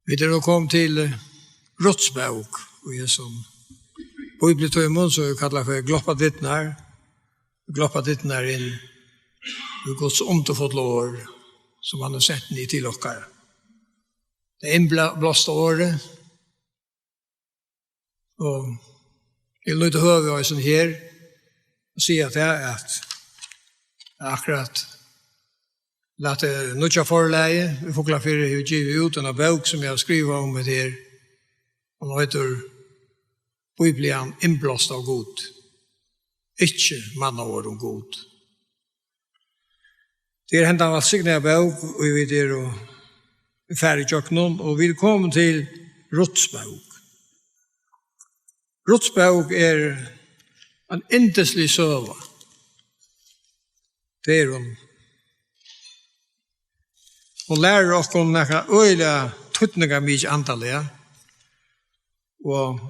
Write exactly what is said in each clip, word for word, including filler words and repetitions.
Vit eru nú komin til, eh, Ruts bók, og í hesum bíbliutímum, so er kallað fyri Gloppa dyrnar. Gloppa dyrnar inn í Guds undurfulla orð, sum hann hevur sent niður til okkara. Tað innblásta orðið, og eg vil nýta høvið eisini her og siga tað, at akkurát latið nýggja forlagið í Fuglafirði hevur givið út eina bók, sum eg havi skrivað um hetta her. Hon eitur Biblian innblást av Gud, ikki mannaorð um Gud. Tað er hendan vælsignaða bók, og vit eru farin ígjøgnum, og vit eru komin til Ruts bók. Ruts bók er ein yndislig søga. Tað er hon. Hon lærir okkum nakað øgiliga týdningarmikið andaliga, og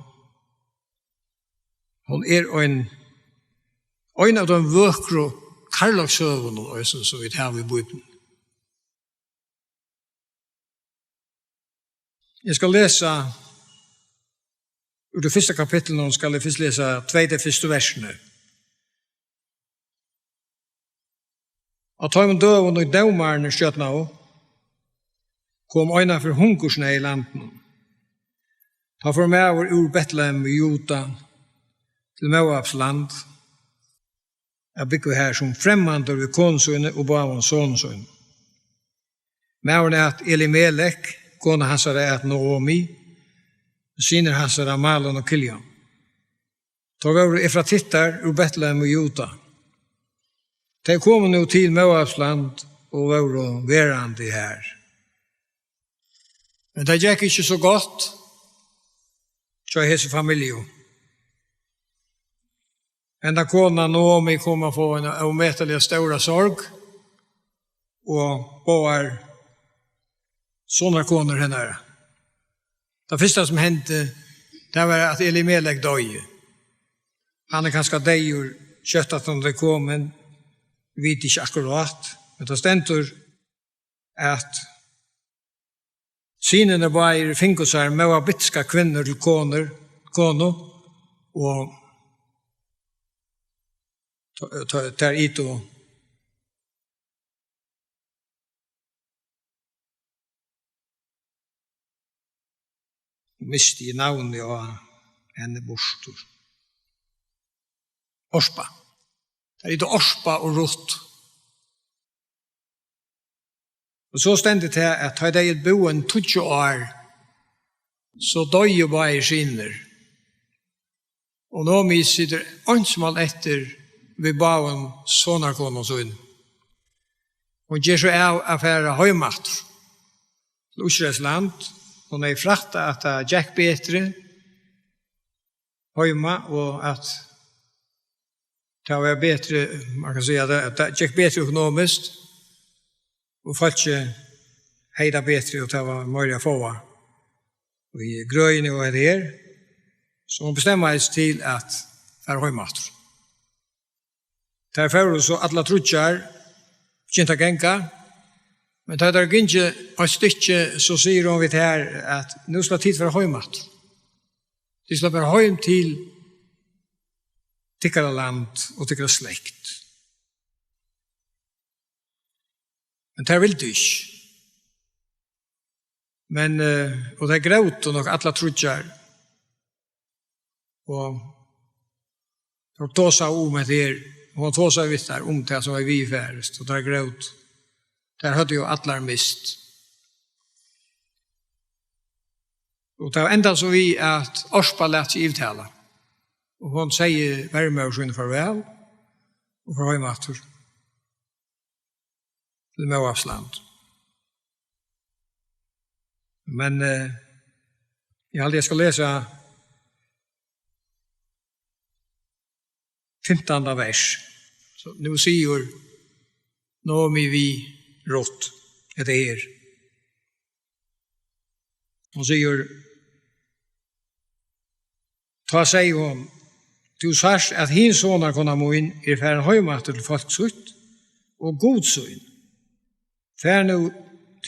hon er ein, ein av teimum vøkru kærleikssøgunum eisini, sum vit hava í Bíbliuni. Eg skal lesa úr tí fyrsta kapitlinum, skal eg fyrst lesa tvey tey fyrstu versini. Á teimum døgum, ið dómararnir stjórnaðu, kom ein av fyri hungursneyð í landinum. Tá fór maður úr Betlehem í Juda til Móabs land, at búgva har sum fremmandur við konu síni og báðum sonum sínum. Maðurin æt Elimelek, kona hansara æt Naomi, synir hansara Malon og Kiljon. Teir vóru efratitar úr Betlehem í Juda. Tey komu nú til Móabs land og vóru verandi har. Men tað gekk ikki so gott hjá hesi familju. Henda kona Naomi kom at fáa eina ómetaliga stóra sorg, og báðar sonarkonur hennara. Tað fyrsta sum hendi, tað var, at Elimelek doyði. Hann er kanska deyður skjótt, at hann er komin, vit ikki akkurát, men tað stendur, at synirnir báðir fingu sær móabitskar kvinnur til konur, konu, og ta-, ta-, tær itu misti eg navnið á henni burtur. Orpa. Tær itu Orpa og Rutt. Og so stendur tað, at tá tey eru búgvin tíggju ár, so doyðu báðir synir. Og Naomi situr einsamøll eftir við báðum sonarkonum sínum. Hon ger so av at fara heim aftur til Ísraels land. Hon hevði frætt, at tað gekk betri heima, og at tað var betri, man kann siga, at tað, at tað gekk betri økonomiskt, og fólkið hevði tað betri, og tað var meira at fáa í grøðini og hetta her. So hon bestemmaðist til at fara heim aftur. Tær fóru so allar tríggjar, begyntu at ganga, men tá tær gingu eitt stykki, so sigur hon við tær, at nú skulu tit fara heim aftur. Tit skulu fara heim til tykkara land og tykkara slekt. Men tær vildu ikki. Men, eh, og tær grótu nokk allar tríggjar. Og tær tosaðu um hetta her, og hon tosaði við tær um tað sum var viðfarið, og tær grótu. Tær høvdu jú allar mist. Og tað endaði so við, at Orpa læt seg yvirtala. Og hon segði vermóður síni farvæl og fór heim aftur til Móabs land. Men, eh, eg haldi, eg skal lesa fimtanda vers. So, nú sigur Naomi við Rutt, hetta her. Hon sigur, tá segði hon, tú sært, at hin sonarkona mín er farin heim aftur til fólk sítt og Gud sín. Far nú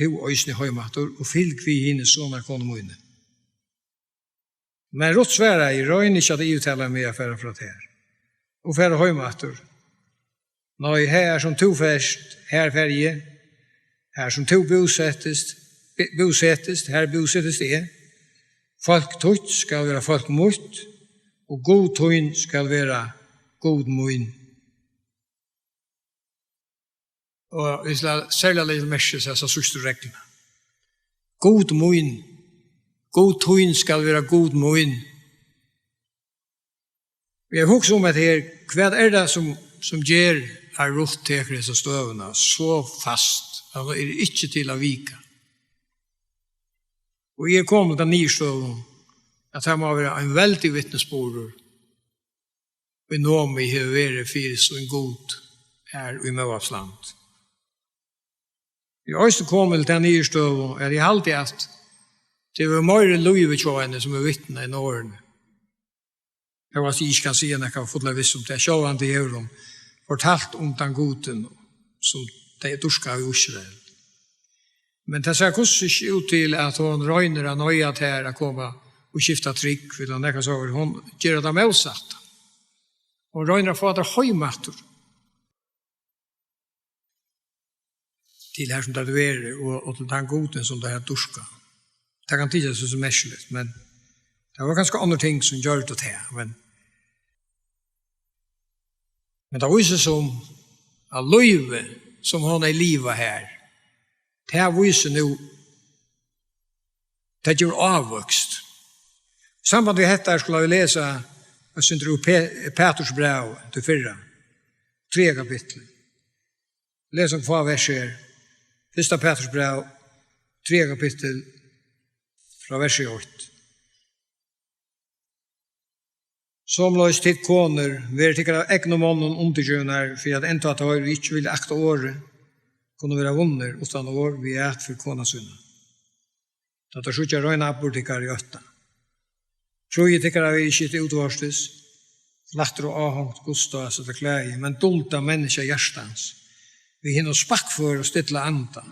tú eisini heim aftur og fylg við hini sonarkonu míni. Men Rutt svaraði: Royn ikki at yvirtala meg at fara frá tær og fara heim aftur. Nei, har sum tú fert, har fari eg. Har sum tú búsettist, búsettist, har búsettist eg. Fólk títt skal vera fólk mítt, og Gud tín skal vera Gud mín. Og vit skulu serliga leggja merki til hesa síðstu regluna. Gud mín, Gud tín skal vera Gud mín. Eg hugsi um hetta her, hvat er tað sum, sum ger at Rutt tekur hesa støðuna so fast, at hon er ikki til at vika? Og eg kom til ta niðurstøðu, at tað má vera ein veldig vitnisburður, ið Naomi hevur verið fyri sín Gud her í Móabs land. Eg eri eisini komin til ta niðurstøðu, at eg haldi, at tað er meiri lív hjá henni, sum er vitni, enn orðini. Eg veit, eg ikki kann siga nakað fulla viss um tað. Sjálvandi hevur hon fortalt um tann Gudin, sum tey dýrkaðu í Ísrael. Men tað sær hvussu ikki út til, at hon roynir at noyða tær at koma og skifta trúgv, ella nakað sovorðið. Hon ger tað mótsatta. Hon roynir at fáa tær heim aftur til har, sum tær verið, og, og til tann Gudin, sum tær hava dýrkað. Tað kann tykjast so merkiligt, men tað var kanska onnur ting, sum gjørdu tað, men, men tað vísir sum, at lívið, sum hon hevði livað her, tað vísir nú, tað gevur ávøkst. Í samband við hetta skulu vit lesa eitt sindur úr Pe-, Peturs bræv, tað fyrra, triðja kapittul. Lesa fá vers her. Fyrsta Peturs bræv, triðja kapittul, frá versi eitt. Somuleiðis tit konur, verið tykkara egnu monnum undirgivnar, fyri at enntá teir, ið ikki vilja akta orðið, kunnu verða vunnir uttan orð við atferð kona sinna, tá teir síggja reina atburð tykkara í ótta. Prýði tykkara verði ikki hitt útvortis, flættur og áhongt gusta at seta klæði, men dulda menniskja hjartans, við hinum spakkføra og stilla anda,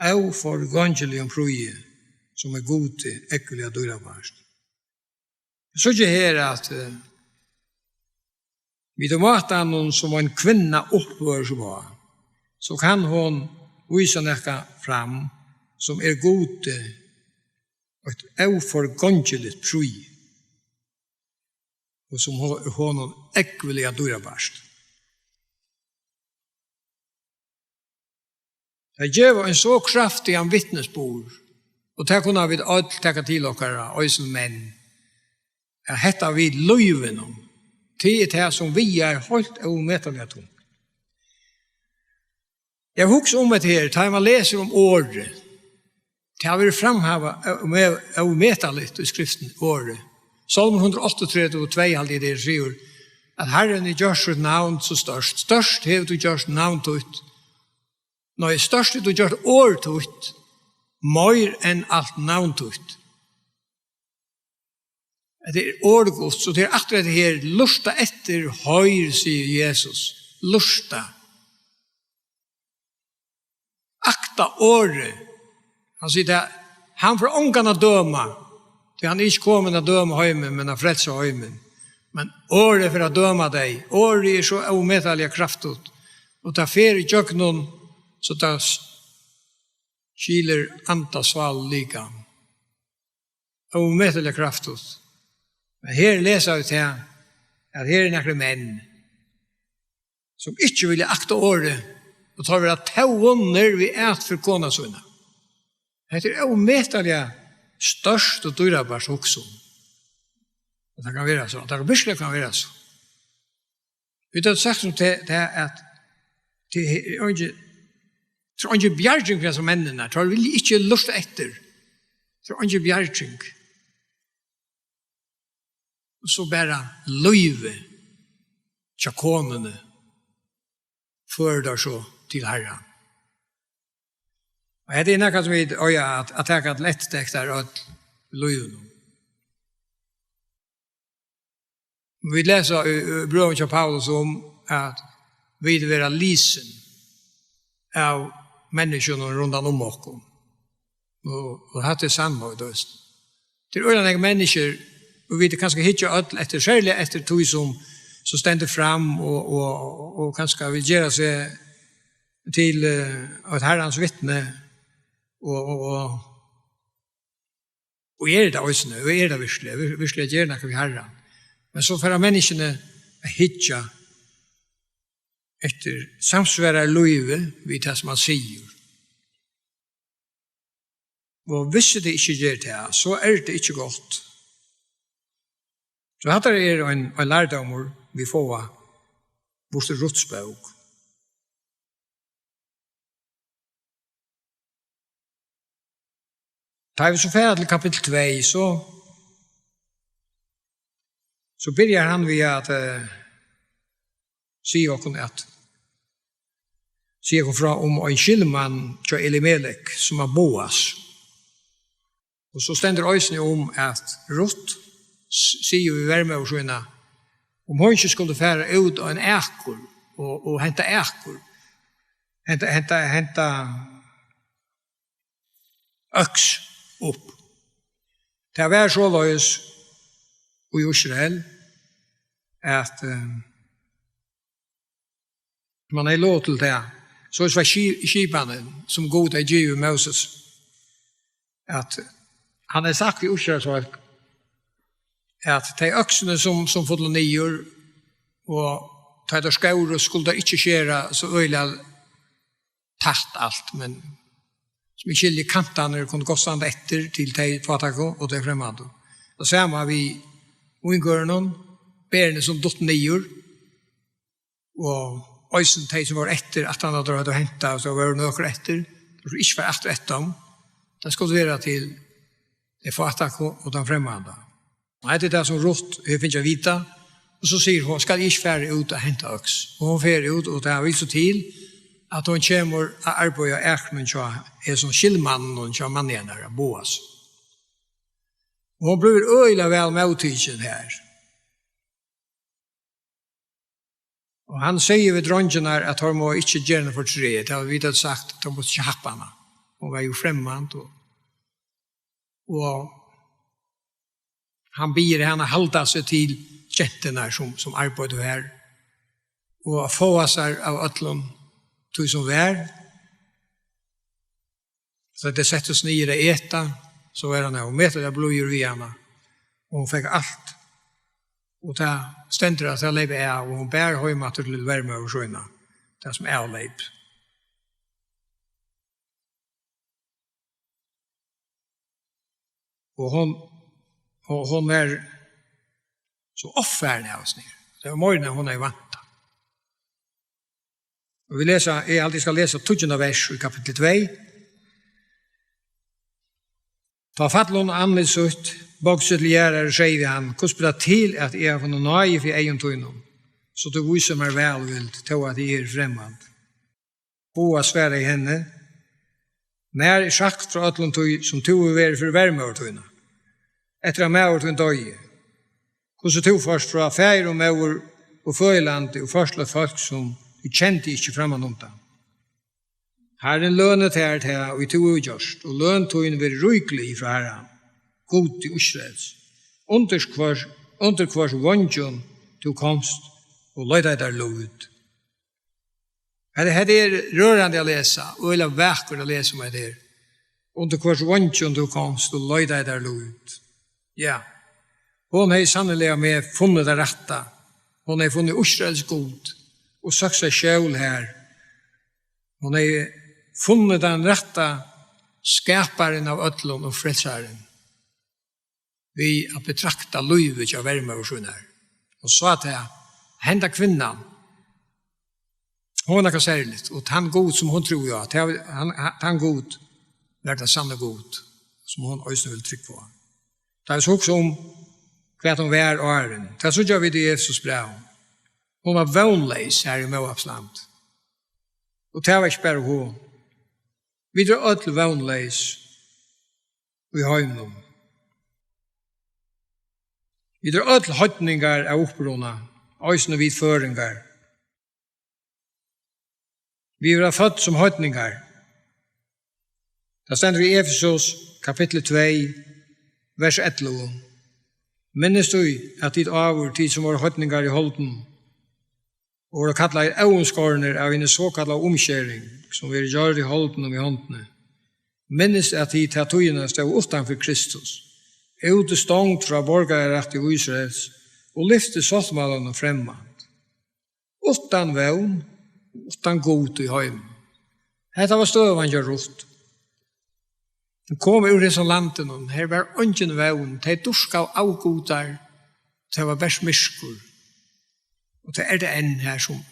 óforgongiligum prýði, sum er Gudi ógvuliga dýrabært. Eg síggi her, at, eh, við tí mátanum, sum ein kvinna uppførir seg á, so kann hon vísa nakað fram, sum er Gudi eitt óforgongiligt prýði, og sum ho-, er honum ógvuliga dýrabært. Tað gevur ein so kraftigan vitnisburð, og tað kunnu vit øll taka til okkara, eisini menn, at hetta við lívinum, tað er tað, sum vigar heilt ómetaliga tungt. Eg hugsi um hetta her, tá man lesur um orðið, tað verður framhævað, eh, óme-, ómetaligt í skriftini, orðið. Sálmur hundrað og áttaogtretivu og tvey, haldi eg, tað sigur, at Harrin hevur gjørt sítt navn so stórt. Stórt hevur tú gjørt navn títt. Nei, stórt hevur tú gjørt orð títt, meir enn alt navn títt. Hetta er orð Guds, og tað er aftur hetta her, lurta eftir, hoyr, sigur Jesus. Lurta. Akta orðið. Hann sigur tað, hann fer ongan at døma, tí hann er ikki komin at døma heimin, men at frelsa heimin. Men orðið fer at døma tey. Orðið er so ómetaliga kraftigt, og tað fer ígjøgnum, so tað s-, skilir anda, sál, likam. Ómetaliga kraftigt. Men her lesa vit tað, at her eru nakrir menn, sum ikki vilja akta orðið, og teir verða tó vunnir við atferð kona sína. Hetta er ómetaliga stórt og dýrabært, hugsa um. Og tað kann vera so, tað kann virkuliga kann vera so. Vit hava sagt um tað, tað at tað er eingin, tað er eingin bjarging fyri hesar menninar. Teir vilja ikki lurta eftir. Tað er eingin bjarging. Og so bara lívið hjá konuni førir teir so til Harran. Og hetta er nakað, sum vit eiga at, at taka til eftirtektar, øll í lívinum. Vit lesa í, í brøvum hjá Paulus um, at vit verða lisin av menniskjunum rundan um okkum. Og, og hatta er sannheit, tú veist. Tað eru øgiliga nógv menniskju, og vit kanska hyggja øll eftir, serliga eftir tí sum, sum stendur fram og, og, og kanska vil gera seg til, eh, eitt Harrans vitni, og, og, og, og er tað eisini, og er tað veruliga, vir-, veruliga gera nakað við Harran. Men so fara menniskjuni at hyggja eftir, samsvarar lívið við tað, sum hann sigur. Og hvis tað ikki ger tað, so er tað ikki gott. So hatta er ein, ein lærdómur, vit fáa burtur úr Ruts bók. Tá vit so fara til kapittul tvey, so, so byrjar hann við at, eh, siga okkum at, siga okkum frá um ein skyldmann hjá Elimelek, sum var Boas. Og so stendur eisini um, at Rutt s-, sigur við vermóður sína, um hon ikki skuldi fara út á ein akur og, og henta akur, henta, henta, henta øks upp. Tað var soleiðis í Ísrael, at, eh, man hevði lov til tað. Soleiðis var ski-, skipanin, sum Gud hevði givið Móses, at hann hevði sagt við Ísraels fólk, at tey øksini, sum, sum fullu niður, og tá tær skóru, skuldu tær ikki skera so øgiliga tætt alt, men sum eg skilji, kantarnir kundu gott standa eftir til tey fátæku og tey fremmandu. Tað sama við víngørðunum, berini sum duttu niður, og eisini tey, sum vóru eftir, aftan á teir høvdu hentað, so vóru nøkur eftir, teir skuldu ikki fara aftur eftir teimum, tað skuldi vera til tey fátæku og teir fremmandu. Og hetta er tað, sum Rutt hevur fingið at vita, og so sigur hon: "Skal eg ikki fara út og henta øks?" Og hon fer út, og tað vil so til, at hon kemur at arbeiða á akrinum hjá hesum skyldmanninum, hjá manni hennara, Boas. Og hon blívur øgiliga væl móttikin her. Og hann sigur við dreingirnar, at teir má ikki gera hana fortreð. Tað hava vit sagt, teir máttu ikki happa hana. Hon var jú fremmand, og, og hann biður hana halda seg til genturnar, sum, sum arbeiddu har, og at fáa sær av øllum tí, sum var. So tey settust niður at eta, so var hann ómetaliga blíður við hana, og hon fekk alt. Og tað stendur, at tað leyp av, og hon bar heim aftur til vermóður sína, tað sum avleyp. Og hon, og hon var so ovfarin av seg. Tað var meira enn hon hevði væntað. Og vit lesa, eg haldi, eg skal lesa tíggjunda vers í kapitli tvey. Tá fall hon á andlit sítt, boygdi seg til jarðar og segði við hann: "Hvussu ber tað til, at eg havi funnið náði fyri eygum tínum, so tú vísir mær vælvild, tó at eg eri fremmand?" Boas svaraði henni: "Mær er sagt frá øllum tí, sum tú hevur verið fyri vermóður tína, eftir at maður tín doyði, hvussu tú fórt frá faðir og móður og føðilandi og fórt til eitt fólk, sum tú kendi ikki frammanundan. Harrin løni tær tað, ið tú hevur gjørt, og løn tín verði ríklig frá Harranum, Gudi Ísraels, undir hvørs, undir hvørs veingjum tú komst og leitaði tær lívd." Hetta, hetta er rørandi at lesa, og øgiliga vakurt at lesa um hetta her. "Undir hvørs veingjum tú komst og leitaði tær lívd." Ja, hon hevði sanniliga funnið tað rætta. Hon hevði funnið Ísraels Gud og søkt sær skjól har. Hon hevði funnið tann rætta skaparan av øllum og frelsaran, við at betrakta lívið hjá vermóður sínari. Og sá tað, henda kvinnan, hon var nakað serligt, og tann Gud, sum hon trúði á, tað var, hann, hann, tann Gud var tann sanni Gud, sum hon eisini vildi trúgva á. Tá vit hugsa um, hvat hon var áðrenn, tað síggja vit í Efesusbrævinum. Hon var vónleys har í Móabs land. Og tað var ikki bara hon. Vit eru øll vónleys í heiminum. Vit eru øll heidningar av uppruna, eisini vit føroyingar. Vit verða fødd sum heidningar. Tað stendur í Efesus, kapitli tvey, vers ellivu: Minnist tí, at tit áður, tit sum vóru heidningar í holdinum, og vóru kallaðir óumskornir av hini sokallaðu umskering, sum verður gjørd í holdinum í hondini. Minnist, at tit ta tíðina stóðu uttan fyri Kristus, útistongd frá borgararætti Ísraels, og lyfti sáttmálanum fremmant. Uttan vón, uttan Gud í heiminum. Hetta var støðan hjá Rutt. Hon kom úr hesum landinum, her var eingin vón, tey dýrkaðu avgudar, tað var bert myrkur. Og tað er tað enn her, sum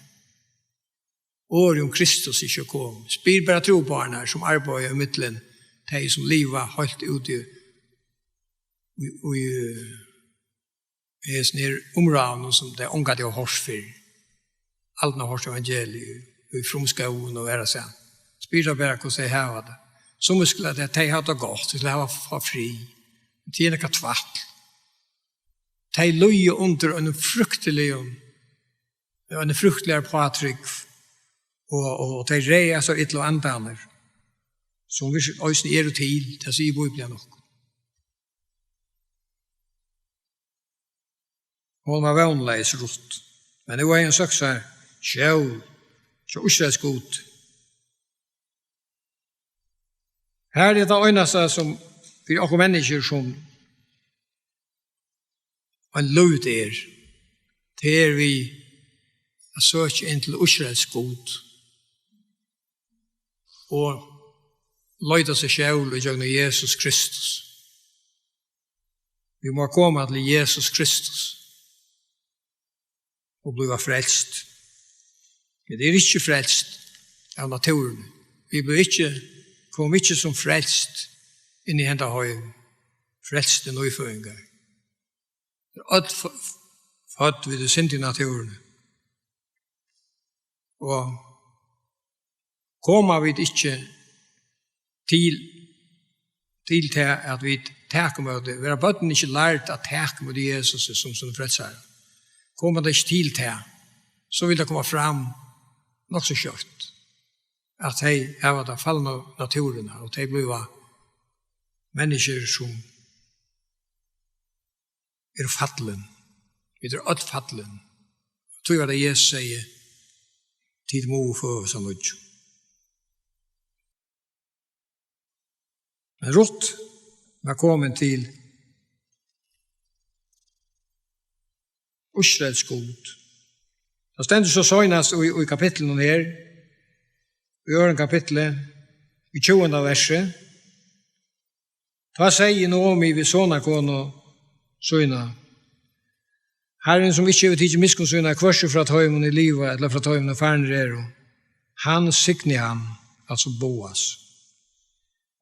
orðið um Kristus ikki er komið. Spyr bara trúboðarnar, sum arbeiða í millum tey, sum liva heilt úti í, í, í, í hesum her umráðunum, sum tey ongantíð hava hoyrt fyrr. Aldrin hava hoyrt evangeliið í frumskógum og aðrastaðni. Spyr tey bara, hvussu tey hava tað. Summi skulu, at tey hava tað gott, tey skulu hava, fáa frið. Men tað er nakað tvætl. Tey líða undir einum fryktiligum, einum fryktiligari pátrúgv, og, og, og tey ræðast av illu andarnar, sum vist eisini eru til, tað sigur Bíblian okkum. Hon var vónleys, Rutt, men nú hevði hon søkt sær skjól hjá Ísraels Gud. Her er tað einasta, sum fyri okkum menniskjur, sum ein lívd er, tað er við at søkja inn til Ísraels Gud og leita sær skjól ígjøgnum Jesus Kristus. Vit mugu koma til Jesus Kristus og blíva frelst. Vit eru ikki frelst av náttúruni. Vit blíva ikki, koma ikki sum frelst inn í henda heim. Frelst er nýføðingar. Vit eru øll f-, f-, fødd við tí synd í náttúruni. Og koma vit ikki til, til tað, at vit taka ímóti, verða børnini ikki lærd at taka ímóti Jesus sum sín frelsara, koma tey ikki til tað, so vil tað koma fram nokk so skjótt, at tey hava ta fallnu náttúruna, og tey blíva menniskjur, sum eru fallin. Vit eru øll fallin. Tí var tað, Jesus segði: Tit mugu føðast av nýggjum. Men Rutt var komin til Ísraels Gud. Tað stendur so seinast í, í kapitlinum her, í øðrum kapitli, í tjúgunda versi: Tá segði Naomi við sonarkonu sína: Harrin, sum ikki hevur tikið miskunn sína, hvørki frá teimum, ið liva, ella frá teimum, ið farnir eru, hann signi hann, altso Boas.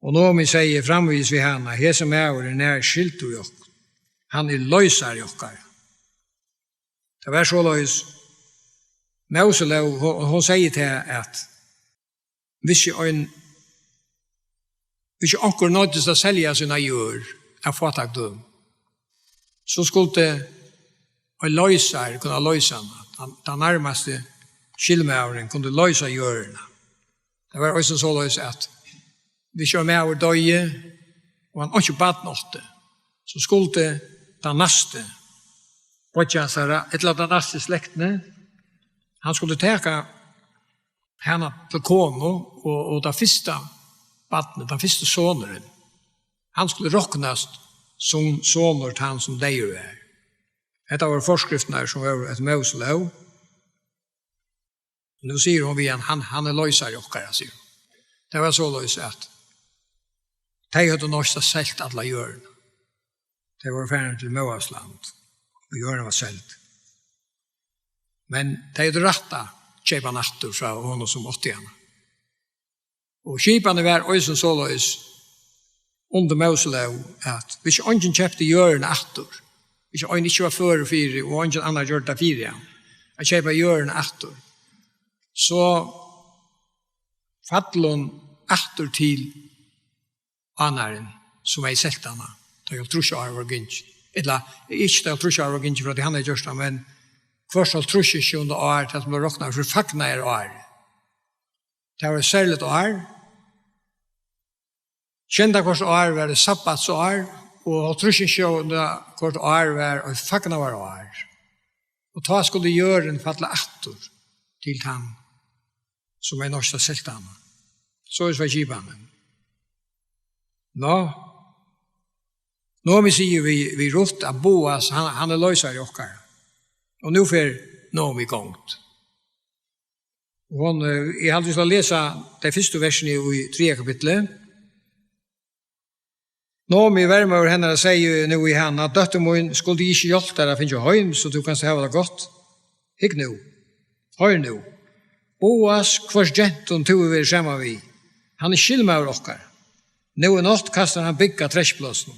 Og Naomi segði framvegis við hana: Hesin maður er nær skyldur í okkum. Hann er loysari okkara. Tað var soleiðis, Móselóg, hon, hon segði tað, at hvis ein, hvis onkur noyddist at selja sína jørð av fátækdømi, so skuldi ein loysari kunna loysa hana. Tann, tann nærmasti skyldmaðurin kundi loysa jørðina. Tað var eisini soleiðis, at hvis ein maður doyði, og hann einki barn átti, so skuldi tann næsti, beiggi hansara, ella tann næsti í slektini, hann skuldi taka hana til konu, og, og tað fyrsta barnið, tann fyrsti sonurin, hann skuldi roknast sum sonur tann, sum deyður var. Hetta vóru forskriftirnar, sum vóru eftir Móselóg. Nú sigur hon við hann: Hann, hann er loysari okkara, sigur hon. Tað var soleiðis, at tey høvdu noyðst at selt alla jørðina. Tey vóru farin til Móabsland, og jørðin var seld. Men tey høvdu rætt at keypa hana aftur frá honum, sum átti hana. Og skipanin var eisini soleiðis undir Móselóg, at hvis eingin keypti jørðina aftur, hvis ein ikki var førur fyri, og eingin annar gjørdi tað fyri hann, at keypa jørðina aftur, so fall hon aftur til ánarin, sum hevði selt hana, tá ið hálvtrýss ár vóru gingin. Ella, ikki tá ið hálvtrýss ár vóru gingin, frá tí hann hevði gjørt tað, men hvørt hálvtrýss og sjeyggjunda ár, tað sum bleiv roknað fyri fagnaðarár. Tað var eitt serligt ár. Sjeynda hvørt ár var eitt sabbatsár, og hálvtrýssinnsjeynda hvørt ár var eitt fagnaðarár. Og tá skuldi jørðin falla aftur til tann, sum hevði noyðst at selt hana. Soleiðis var skipanin. Nå, Naomi sigur við, við Rutt, at Boas, hann, hann er loysari okkara. Og nú fer Naomi í gongd. Og hon, eh, eg haldi, vit skal lesa tey fyrstu versini í triðja kapitli. Naomi, vermóðir hennara, segði nú við hana: Dóttir mín, skuldi eg ikki hjálpt tær at fingið heim, so tú kanst hava tað gott? Hygg nú, hoyr nú. Boas, hvørs gentum tú hevur verið saman við, hann er skyldmaður okkara. Nú í nátt kastar hann bygg á treskplássinum.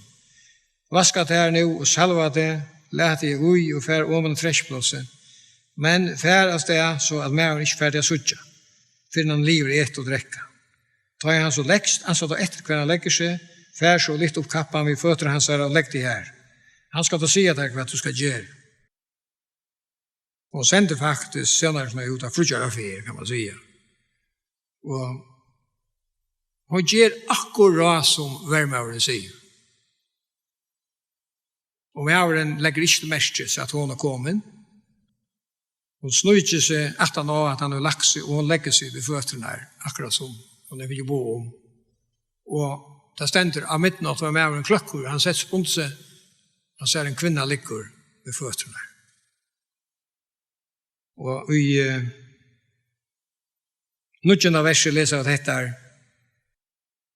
Vaska tær nú og salva teg, lat teg í og far oman á treskplássið. Men far avstað, so at maðurin ikki fær teg at síggja, fyrr enn hann er liðugur at eta og drekka. Tá ið hann so legst, ansa tá eftir, hvar hann leggur seg, far so og lyft upp kappan við føtur hansara og legg teg har. Hann skal tá siga tær, hvat tú skalt gera. Hon sendi faktiskt sønarnar sínar út á fríggjaraferð, kann man siga. Og hon ger akkurát, sum vermóðirin sigur. Og maðurin leggur ikki til merkis, at hon er komin. Hon sníkir seg aftan á, at hann hevur lagt seg, og hon leggur seg við føturnar, akkurát sum hon hevur fingið boð um. Og tað stendur, á midnátt var maðurin kløkkur, hann setti seg upp undir seg, hann sær, ein kvinna liggur við føturnar. Og í, eh, níggjunda versi lesa vit hetta her.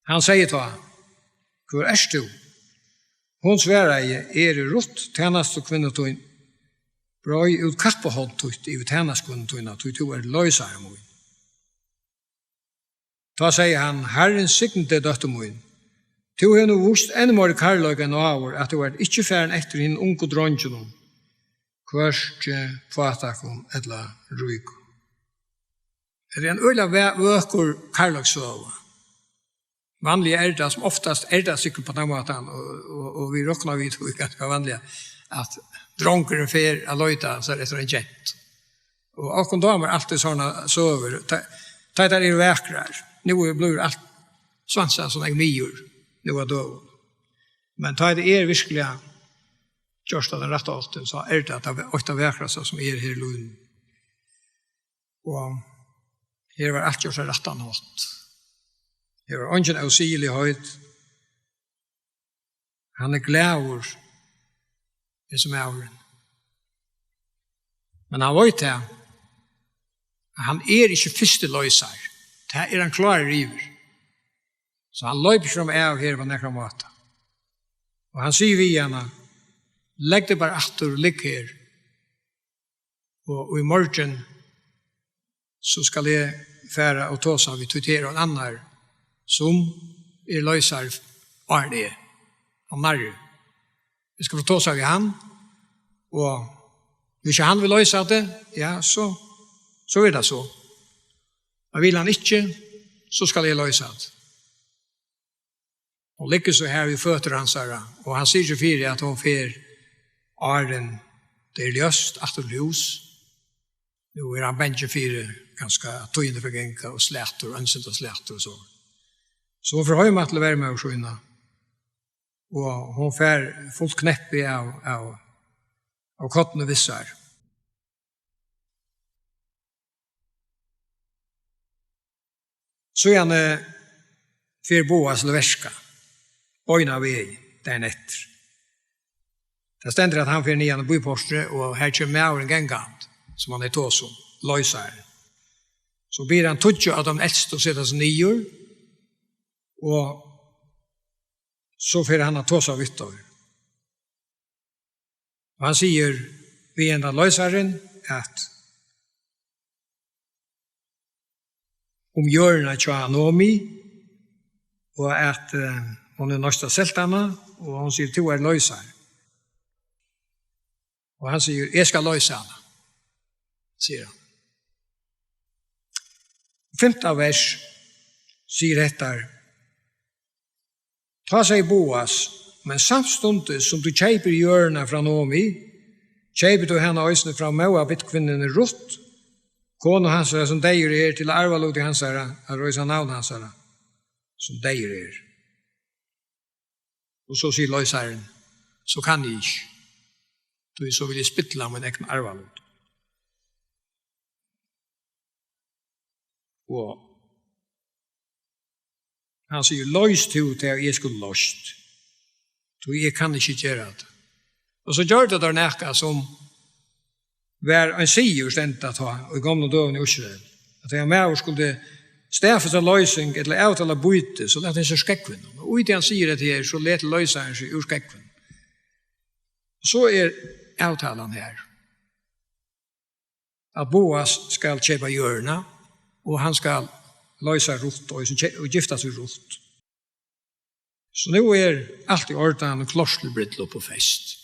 Hann segði tá: Hvør ert tú? Hon svaraði: Eg eri Rutt, tænastukvinna tín. Breið út kappahorn títt yvir tænastukvinnu tína, tí tú ert loysari mín. Tá segði hann: Harrin signi teg, dóttir mín. Tú hevur nú víst enn meiri kærleika enn áður, at tú ert ikki farin eftir hinum ungu dreingjunum, hvørki fátækum ella ríkum. Hetta er ein øgiliga væ-, vøkur kærleikssøga. Vanliga er tað, sum oftast er tað sikkurt á tann mátan, og, og, og vit rokna við, og vit ganska vanliga, at drongurin fer at leita sær eftir eini gentu. Og okkum dámar altíð sovorðnar søgur. Tá, tá tær eru vakrar. Nú er, blívur alt svansað so nógv niður nú á døgum. Men tá tað er veruliga gjørt á tann rætta háttin, so er tað, tað eitt av vakrasta, sum er her í lívinum. Og her var alt gjørt á rættan hátt. Her var eingin ósiðiligheit. Hann er glaður, hesin maðurin. Men hann veit tað, at hann er ikki fyrsti loysari. Tað er hann klárur yvir. So hann loypur seg av her á nakran máta. Og hann sigur við hana: Legg teg bara aftur og ligg her. Og í morgin, so skal eg fara og tosa við, tí tað er ein annar, sum er loysari enn eg, hann nærri. Eg skal fara og tosa við hann, og hvis ikki hann vil loysa tað, ja, so, so er tað so. Men vil hann ikki, so skal eg loysa tað. Hon liggur so her við føtur hansara, og hann syrgir fyri, at hon fer, áðrenn tað er ljóst, aftur til hús. Nú er hann bangin fyri, kanska, at tíðin fer at ganga, og slatur, einsinda slatur og so. So hon fer heim til vermóður sína, og hon fær fult kneppi av, av, av korni við sær. Síðani fer Boas til verka, beinanvegin, dagin eftir. Tað stendur, at hann fer niðan í býportrið, og har kemur maðurin gangandi, sum hann hevur tosað um, loysarin. So biður hann tíggju av teimum elstu at seta seg niður, og so fer hann at tosa við teir. Og hann sigur við hendan loysaran, at um jørðina hjá Naomi, og at, eh, hon er noyðst at selt hana, og hon sigur: Tú ert loysari. Og hann sigur: Eg skal loysa hana, sigur hann. Fimta vers sigur hetta: Tá segði Boas: Men samstundis sum tú keypir jørðina frá Naomi, keypir tú hana eisini frá Móabitkvinnuni Rutt, konu hansara, sum deyður er, til at arva lutið hansara, at reisa navn hansara, sum deyður er. Og so sigur loysarin: "So kann eg ikki, tí so vil eg spilla mín egna arvalut." Og hann sigur: "Loys tú tað, eg skuldi loyst, tí eg kann ikki gera tað." Og so gjørdu teir nakað sum var ein siður, stendur tað tá, í gomlum døgum í Ísrael, at ein maður skuldi staðfesta loysing ella avtala býti, so læt hann sær skógvin. Og í tí hann sigur hetta her, so letur loysarin seg úr skógvin. Og so er avtalan her, at Boas skal keypa jørðina, og hann skal loysa Rutt og, og giftast við Rutt. So nú er alt í ordan og klárt til brúdleyp og fest.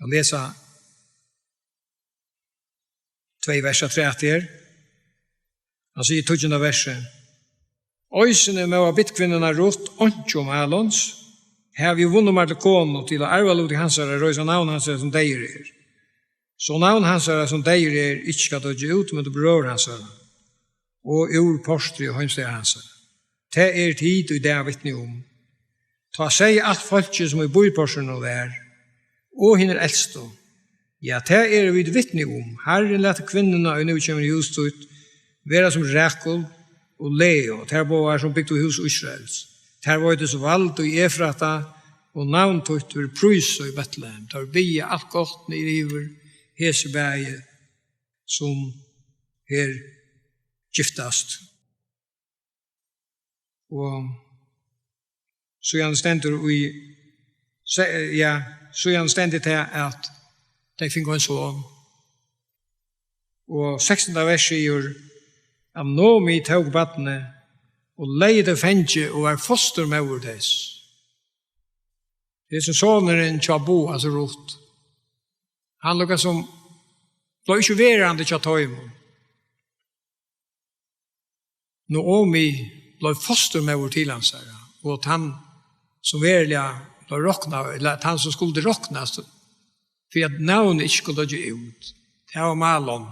Eg lesi tvey vers afturat her. Hann sigur í tíggjunda versi: "Eisini Moabitkvinnuna Rutt, einkju Malons, havi eg vunnið mær til konu, til at arvaluti hansara reisa navn hansara, sum deyður er. So navn hansara, sum deyður er, ikki skal doyggja út millum brøður hansara og úr portri og heimstaðar hansara. Tað eru tit í dag vitni um. Tá segði alt fólkið, sum í býportrinum var, og hinir elstu: Ja, tað eru vit vitni um. Harrin lætur kvinnuna, ið nú kemur í hús títt, vera sum Rakul og Leu, tær báðar, sum bygdu hús Ísraels. Tær veitist vald í Efrata, og navn títt verður prísað í Betlehem. Tær biðja alt gott niður yvir hesi bæði, sum her giftast." Og síðan stendur í, se-, ja, síðan stendur tað, at tey fingu ein son. Og sekstanda vers sigur, at Naomi tók barnið og legði tað í fangið og var fosturmóðir tess. Hesin sonurin hjá Boas og Rutt, hann líkasum bleiv ikki verandi hjá teimum. Naomi bleiv fosturmóðir til hansara, og tann sum veruliga bleiv roknað, ella tann sum skuldi roknast, fyri at navnið ikki skuldi doyggja út, tað var Malon.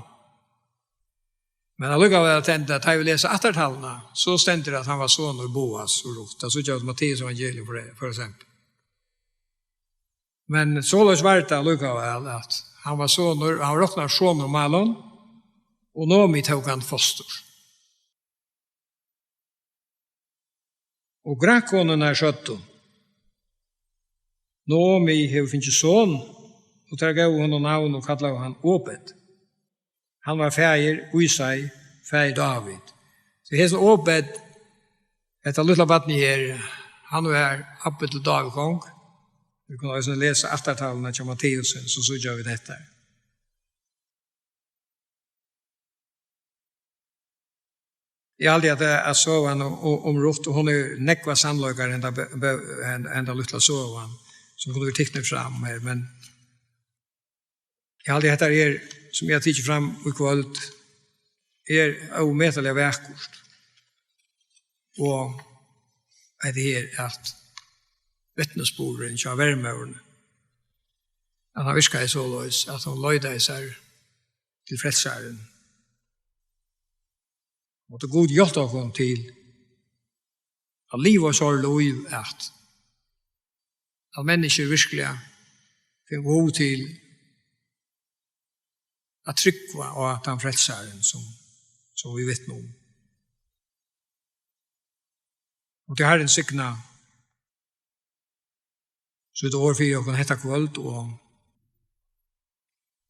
Men allíkavæl, at enda, tá eg vil lesa ættartalvuna, so stendur, at hann var sonur Boas og Rutt. Tað síggja vit í Matteus evangelium, fyri, fyri eksempel. Men soleiðis var tað allíkavæl, at hann var sonur, hann var roknaður sonur Malon, og Naomi tók hann fostur. Og grannkonurnar søgdu: Naomi hevur fingið son, og tær góvu honum navn og kallaðu hann Obed. Hann var faðir Ísai, faðir Dávid. So hesin Obed, hetta lítla barnið her, hann var abbi til Dávid kong. Vit kunnu eisini lesa ættartalvuna hjá Matteus, so síggja vit hetta. Eg haldi, at, at søgan um, um Rutt, og hon er nógvar sannleikar, henda bø-, bø-, hen-, henda lítla søgan, sum kunnu verið tiknir fram her, men eg haldi, at hetta er, sum eg havi tikið fram í kvøld, er ómetaliga vakurt. Og hetta her, at vitnisburðurin hjá vermóðrini, at hann virkaði soleiðis, at hon leitaði sær til Frelsaran. Mátti Gud hjálpa okkum til at liva so lív, at, at menniskjur virkuliga fingu hug til at trúgva á tann Frelsaran, sum, sum vit vitna um. Og til Harrin signa sítt orð fyri okkum hetta kvøld, og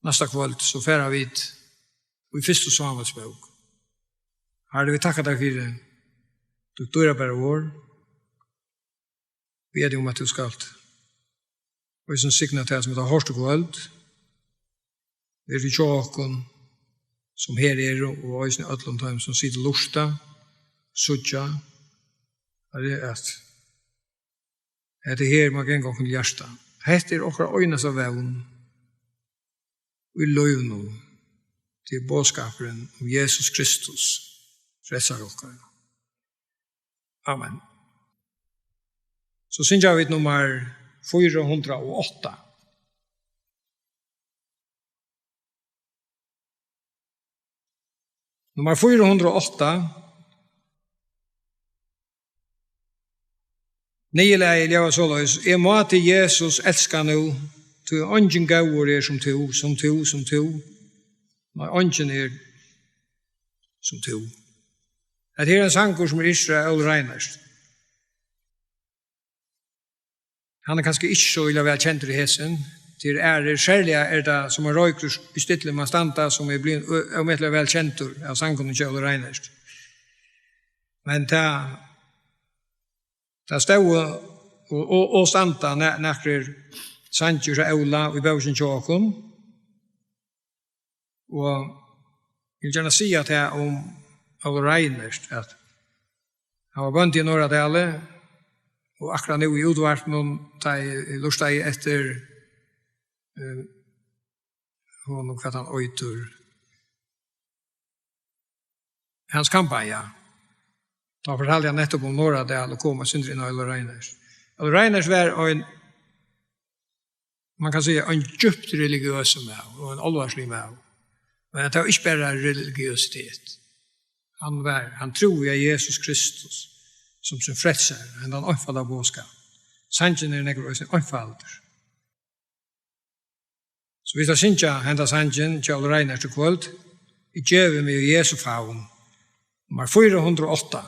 næsta kvøld, so fara vit í fyrstu Sámuelsbók. Harri, vit takka tær fyri títt dýrabæra orð. Biðja teg um, at tú skalt eisini signa tað, sum vit hava hoyrt í kvøld. Ver við hjá okkum, sum her eru, og eisini øllum teimum, sum sita og lurta, síggja. Harri, at hetta her má ganga okkum til hjarta. Hetta er okkara einasta vón í lívinum. Tað er boðskapurin um Jesus Kristus, Frelsara okkara. Amen. So syngja vit nummar fýra hundrað og átta. Nummar fýra hundrað og átta. Niðurlagið ljóðar soleiðis: Eg má til Jesus elska nú, tí eingin góður er sum tú, sum tú, sum tú. Nei, eingin er sum tú. Hetta her er ein sangur sum er yrktur av Óla Reinert. Hann er kanska ikki so illa væl kendur í hesum. Til aðrir, serliga er tað sum ein roykur í stilli man standa, sum er blivin ø-, ómetaliga væl kendur av sangunum hjá Óla Reinert. Men tað, tað stóðu og, og, og standa na-, nakrir sangir hjá Óla í bókini hjá okkum. Og eg vil gjarna siga tað um Óla Reinert, at hann var bóndi í Norðradali, og akkurát nú í útvarpinum, tá eg, eg lurtaði eftir, eh, honum, hvat hann eitur, Hans Kampa, ja. Tá fortaldi hann nettupp um Norðradal og kom eitt sindur inn á Óla Reinert. Óli Reinert var ein, man kann siga, ein djúpt religiøs maður og ein álvarsligur maður. Men tað var ikki bara religiøsitet. Hann var, hann trúði á Jesus Kristus sum sín frelsara, hendan einfalda boðskap. Sangurin er nógv eisini einfaldur. So vit skulu syngja henda sangin hjá Óla Reinert í kvøld. Eg gevi meg í Jesu favn. Nummar fýra hundrað og átta.